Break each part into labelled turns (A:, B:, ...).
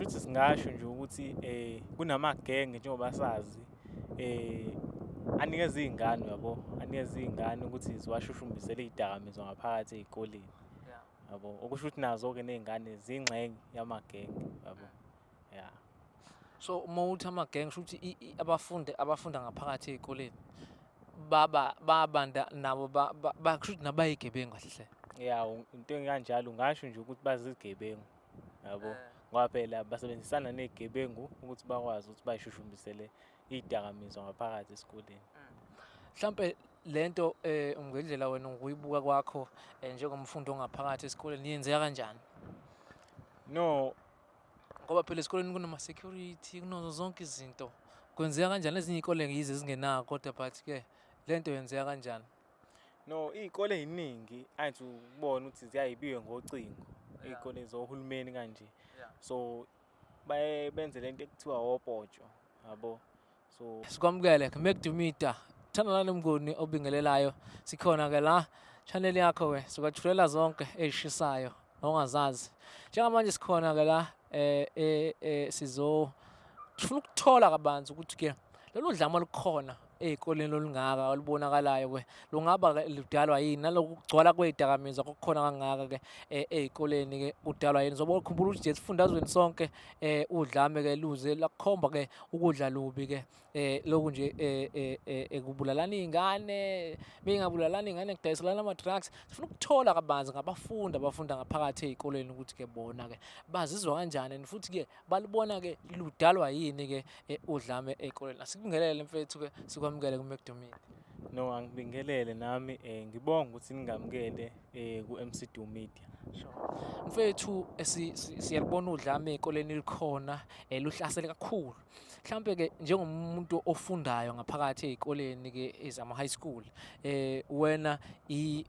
A: Shuthi singasho nje ukuthi kunamagenge njengoba sazi anikeza iy'ngane uyabo, anikeza iy'ngane ukuthi ziwashushumbisele iy'dakamizwa ngaphakathi ey'koleni. Yabo, okusho ukuthi nazo-ke ney'ngane ziyingxenye yamagenge yabo, ya.
B: So uma uthi amagenge, sho ukuthi abafundi abafunda ngaphakathi ey'koleni baba babanda nabo, kusho ukuthi nabayigebengu kahle hle.
A: Ya, into enkanjalo ungasho nje ukuthi bazigebengu yabo, ngoba phela basebenzisana ney'gebengu ukuthi bakwazi ukuthi bay'shushumbisele iy'dakamizwa ngaphakathi esikoleni.
B: Mhlampe lento ngendlela wena ngokuyibuka kwakho njengomfundi ongaphakathi esikoleni yenzeka kanjani?
A: No,
B: ngoba phela esikoleni kunama-security, kunazo zonke izinto. Kwenzeka kanjani? Ezinye iy'kole yize ezingenako kodwa but-ke lento yenzeka kanjani?
A: No, iy'kole ey'ningi angithi ukubona ukuthi ziyayibiwe ngocingo, iy'kole zohulumeni kanje. So baye benze lento ekuthiwa opotsho, yabo. So
B: sikwamukele Mac Media, Thandana Mnguni obingelelayo. Sikhona ke la channel yakho ke, sikwethulela zonke ezishisayo nongazazi. Njengamanje sikhona ke la sizo sifuna ukuthola kabanzi ukuthi ke lolu dlame olukhona ey'koleni olungaka olubonakalayo ke lungaba ke ludalwa yini, naloku kugcwala kwey'dakamizwa kokukhona kangaka ke ey'koleni ke kudalwa yini. Zobe ukhumbula ukuthi nje esifundazweni sonke udlame ke luze lakukhomba ke ukudla lubi ke lokhu nje ekubulalana iy'ngane, bengabulalana iy'ngane, kudayiselana ama-drugs. Sifuna ukuthola kabanzi ngabafundi abafunda ngaphakathi ey'koleni ukuthi ke bona ke bazizwa kanjani and futhi ke balibona ke ludalwa yini ke udlame ey'koleni. Asikubingelele mfethu ke, sikwamukele ku-Mac Media.
A: No, angibingelele nami, ngibonga ukuthi ningamukele ku-MC Do Media.
B: Sure. Mfethu, siyalibona udlame ey'koleni likhona, luhlasele kakhulu. Mhlampe ke njengomuntu ofundayo ngaphakathi ey'koleni ke ezama high school, wena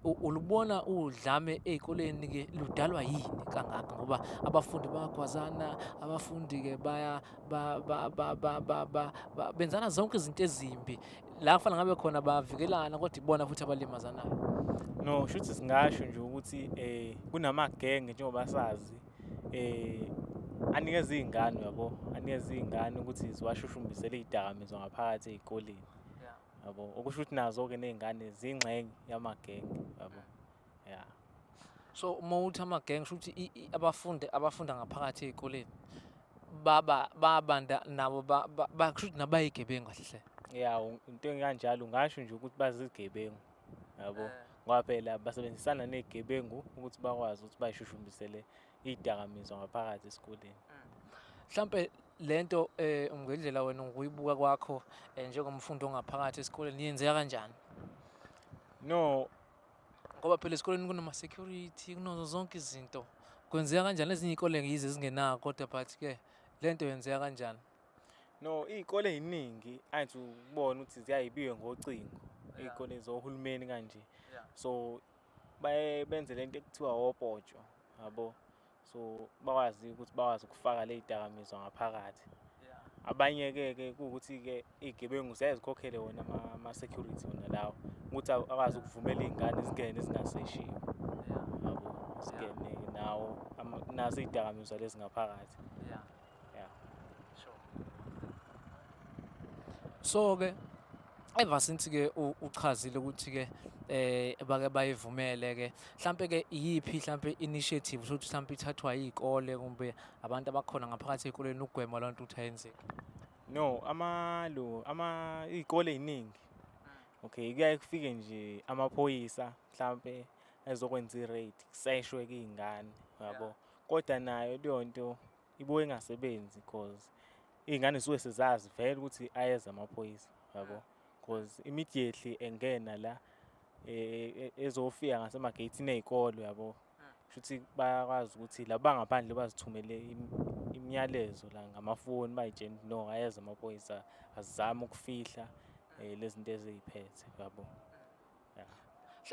B: ulubona udlame ey'koleni ke ludalwa yini kangaka? Ngoba abafundi bayagwazana, abafundi ke baya ba ba ba ba ba ba benzana zonke izinto ezimbi. La kufanele ngabe khona bayavikelana kodwa ibona futhi abalimazanayo.
A: No, shuthi singasho nje ukuthi kunamagenge njengoba sazi anikeza iy'ngane uyabo, anikeza iy'ngane ukuthi ziwashushumbisele iy'dakamizwa ngaphakathi ey'koleni. Yabo, okusho ukuthi nazo-ke ney'ngane ziyingxenye yamagenge yabo, ya.
B: So uma uthi amagenge, sho ukuthi abafundi abafunda ngaphakathi ey'koleni baba babanda nabo, kusho ukuthi nabayigebengu kahle hle.
A: Ya, into enkanjalo ungasho nje ukuthi bazigebengu yabo, ngoba phela basebenzisana ney'gebengu ukuthi bakwazi ukuthi bay'shushumbisele iy'dakamizwa ngaphakathi esikoleni.
B: Mhlampe lento ngendlela wena ngokuyibuka kwakho njengomfundi ongaphakathi esikoleni yenzeka kanjani?
A: No,
B: ngoba phela esikoleni kunama-security, kunazo zonke izinto. Kwenzeka kanjani? Ezinye iy'kole yize ezingenako kodwa but-ke lento yenzeka kanjani?
A: No, iy'kole ey'ningi angithi ukubona ukuthi ziyayibiwe ngocingo, iy'kole zohulumeni kanje. So baye benze lento ekuthiwa opotsho, yabo. So bakwazi ukuthi bakwazi ukufaka le y'dakamizwa ngaphakathi. Abanye-ke ke kuwukuthi-ke iy'gebengu ziyaye zikhokhele wona ama-security wona lawo ukuthi akwazi ukuvumela iy'ngane zingene zingaseshiwe. Yabo, zingene nawo nazo iy'dakamizwa lezi ngaphakathi. Yeah.
B: So ke ever since ke uchazile ukuthi ke bake bayivumele ke, mhlambe ke iyiphi mhlambe initiative sokuthi mhlambe ithathwa izikole kumbe abantu abakhona ngaphakathi ezikoleni ukugwema lonto ukuthi ayenzeki?
A: No, ama lo ama iy'kole ey'ningi. Okay, kuyaye kufike nje amaphoyisa mhlambe ezokwenza i-raid, kuseshwe ke iy'ngane, yabo. Kodwa nayo leyo nto ibuye ingasebenzi because iy'ngane zisuke sezazi vele ukuthi ayeza amaphoyisa, yabo. Because immediately engena la ezofika ngasemageyithini ey'kole, yabo. Kushuthi bayakwazi ukuthi laba ngaphandle bazithumele imiyalezo la ngamafoni bay'tshene ukuthi no, ayeza amaphoyisa, azame ukufihla lezi zinto eziy'phethe, yabo. Yeah.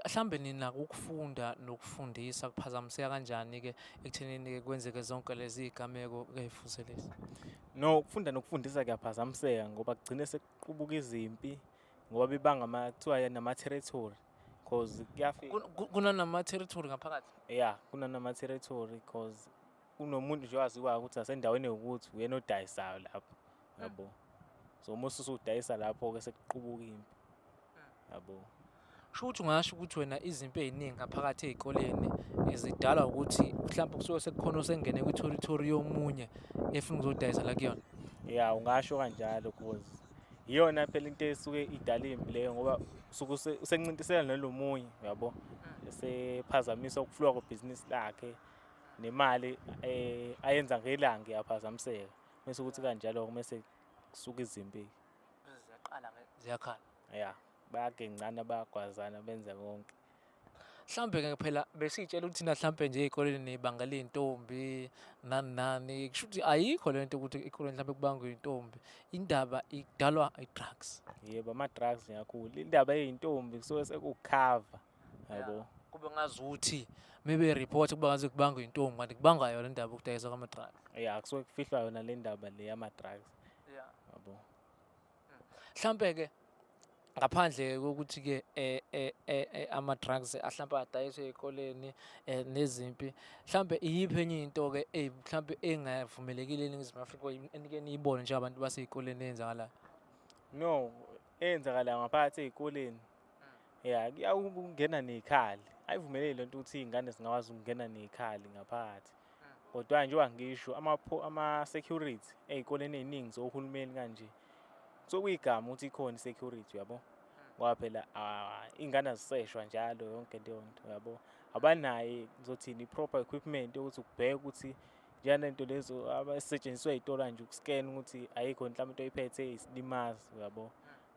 B: Mhlambe nina ukufunda nokufundisa kuphazamiseka kanjani ke ekuthenini ke kwenzeke zonke lezi zigameko ezifuze lezi?
A: No, ukufunda nokufundisa kuyaphazamiseka ngoba kugcine sekuqubuka izimpi ngoba bebanga kuthiwa nama-territory cause kuyafika
B: Kunanama territory ngaphakathi.
A: Yeah, kunanama territory cause Kunomuntu nje owaziwayo ukuthi asendaweni ewukuthi uyena odayisayo lapho, yabo. So uma usudayisa lapho-ke sekuqubuka impi, yabo.
B: Kusho ukuthi ungasho ukuthi wena izimpi ey'ningi ngaphakathi ey'koleni zidalwa ukuthi mhlawumbe kusuke sekukhona osengene kwi-territory yomunye efuna ukuzodayisa la kuyona.
A: Ya, ungasho kanjalo cause iyona phela into esuke idala impi leyo ngoba usuke usencintisela nalo munye, uyabo. Esephazamisa ukuflowa kwebhizinisi lakhe nemali ayenza ngelanga iyaphazamiseka. Mese kuthi kanjalo-ke mese kusuka izimpi.
B: Ziyaqala ziyakhala.
A: Ya, bayagencana, bayagwazana, benze konke.
B: Mhlawumbe-ke phela besiy'tshela ukuthi thina mhlampe nje ey'koleni nibangela iy'ntombi nani nani, kusho ukuthi ayikho le nto ukuthi ey'koleni mhlampe kubangwa iy'ntombi. Indaba idalwa i-drugs.
A: Yebo, ama-drugs nje kakhulu. Indaba yey'ntombi kusuke sekukhava, yabo.
B: Kube ngazuthi mebe-report kuba ngaze kubangwa iy'ntombi kanti kubangwa yona indaba yokudayiswa kwama-drugs.
A: Ya, kusuke kufihlwa yona le ndaba le yama-drugs, yabo.
B: Mhlampe-ke ngaphandle kokuthi-ke ama-drugs ahlampe adayiswe ey'koleni nezimpi, mhlampe iyiphi enye into-ke mhlampe engavumelekile eNingizimu Afrika enike niyibone njengabantu basey'koleni eyenzakalayo?
A: No, eyenzakalayo ngaphakathi ey'koleni, ya kuyawukungena ney'khali. Ayivumeleki lento ukuthi iy'ngane zingakwazi ukungena ney'khali ngaphakathi. Kodwa njengoba ngisho ama-security ey'koleni ey'ningi zohulumeni kanje, sokuyigama ukuthi ikhona i-security, uyabo. Ngoba phela iy'ngane aziseshwa njalo yonke leyo nto, uyabo. Abanayo ngizothini i-proper equipment yokuthi ukubheke ukuthi njengalento lezo abasetshenziswa ey'tolo kanje uku-scan ukuthi ayikho mhlawumbe into oyiphethe eyisilimazi, uyabo.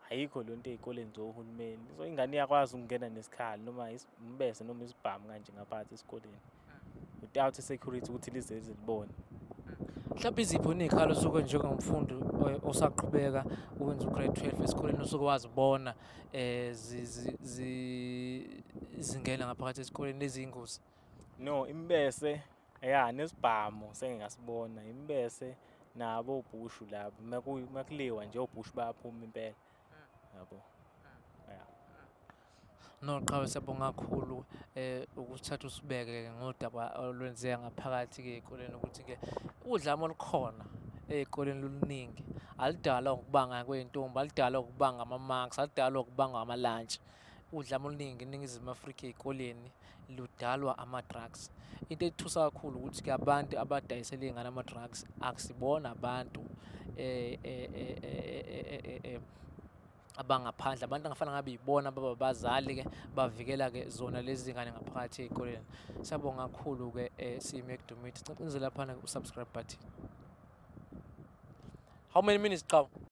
A: Ayikho leyo nto ey'koleni zohulumeni. So ingane iyakwazi ukungena nesikhali noma umbese noma isibhamu kanje ngaphakathi esikoleni without i-security ukuthi lize lize libone.
B: Mhlawumbe iziphi ney'khalo osuke njengomfundi osaqhubeka ukwenza u-grade 12 esikoleni osuke wazibona zingena ngaphakathi esikoleni eziyingozi?
A: No, imibese, ya, nesibhamu sengike ngasibona. Imibese nabo obhushu labo, makuliwa nje obhushu bayaphuma impela, yabo. Ya.
B: No, qhawe, siyabonga kakhulu ukuthatha usibeke ngodaba olwenzeka ngaphakathi-ke ey'koleni ukuthi-ke udlame olukhona ey'koleni luningi. Aludalwa ukubanga kwey'ntombi, aludalwa ukubanga ama-marks, aludalwa ukubanga ama-lunch. Udlame oluningi eNingizimu Afrika ey'koleni ludalwa ama-drugs. Into ethusa kakhulu ukuthi-ke abantu abadayisela iy'ngane ama-drugs akusibona abantu abangaphandle, abantu angafana ngabe yibona ababa abazali-ke bavikela-ke zona lezi zingane ngaphakathi ey'koleni. Siyabonga kakhulu-ke siyi-Mac Dumit. Cindezela laphana ku-subscribe button. How many minutes, Qhawe?